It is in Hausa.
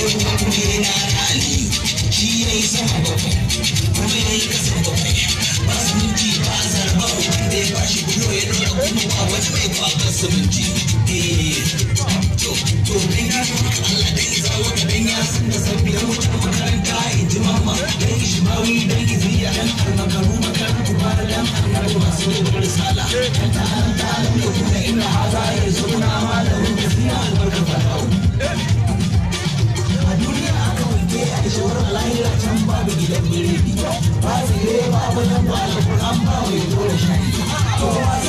Uban kuje na na Aliyu shi ya yi sama bakwai kuma ya yi kasan bakwai, ba siminti ba zarba, uban da ya bashi bulo ya dora, kuma ba wani mai kwabar siminti. Eh, to dan ya Allah, dan izawo ka, dan ya san da sabbi, dan wutar makaranta in ji mamma, dan ishmawi, dan iziya, dan almakaru makarantu ba, dan annabi masu da risala, dan ta'alam ta'alam ya kuna inna haza ya zuna malamin gaskiya, albarka farau. A duniya aka wanke a shawar, lahira can babu gidan biredi ba, tsire babu nan ba, alƙur'an ba mai dole shayi kowa.